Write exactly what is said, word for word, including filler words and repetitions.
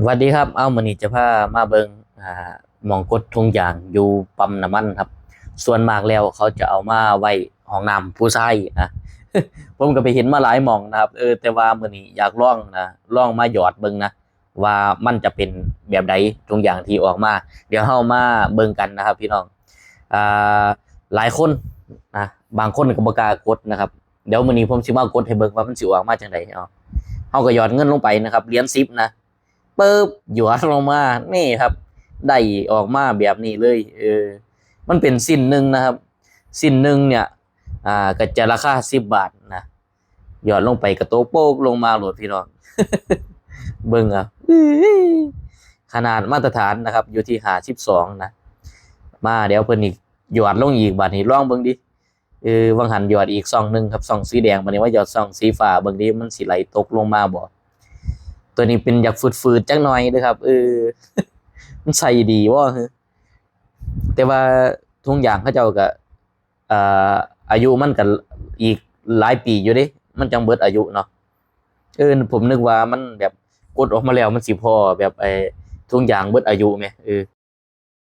สวัสดีครับ เอา มื้อนี้จะพามาเบิ่ง อ่า หม่องกดถุงยางอยู่ปั๊มน้ำมันครับ ส่วนมากแล้วเขาจะเอามาไว้ห้องน้ำผู้ชายนะ ผมก็ไปเห็นมาหลายหม่องนะครับ เออ แต่ว่ามื้อนี้อยากลองนะ ลองมาหยอดเบิ่งนะ ว่ามันจะเป็นแบบใด ถุงยางที่ออกมา เดี๋ยวเรามาเบิ่งกันนะครับพี่น้อง อ่า หลายคนนะ บางคนก็บ่กล้ากดนะครับ เดี๋ยวมื้อนี้ผมสิมากดให้เบิ่งว่ามันสิออกมาจั่งใด เอา เราก็หยอดเงินลงไปนะครับ เหรียญสิบนะ ปึ๊บ หยอดลงมา นี่ครับ ได้ออกมาแบบนี้เลย เออ มันเป็นชิ้นหนึ่งนะครับ ชิ้นหนึ่งเนี่ย อ่า ก็จะราคาสิบบาทนะ หยอดลงไปกระโตกโป๊กลงมาโลดพี่น้อง เบิ่งเอา ขนาดมาตรฐานนะครับ อยู่ที่ห้าสิบสองนะ มา เดี๋ยวเพิ่นอีก หยอดลงอีก บาดนี้ลองเบิ่งดิ เออ วังหันหยอดอีกซองหนึ่งครับ ซองสีแดง บาดนี้ว่าหยอดซองสีฟ้า เบิ่งดิ มันสิไหลตกลงมาบ่ ตัวนี้เป็นอยากฝืดๆจักหน่อยเด้อครับ เออ มันใส่ดีบ่ แต่ว่าถุงยางเขาเจ้าก็ เอ่อ อายุมันก็อีกหลายปีอยู่เด้ มันจั่งเบิดอายุเนาะ เออ ผมนึกว่ามันแบบกดออกมาแล้วมันสิพอแบบไอ้ถุงยางเบิดอายุแหม เออ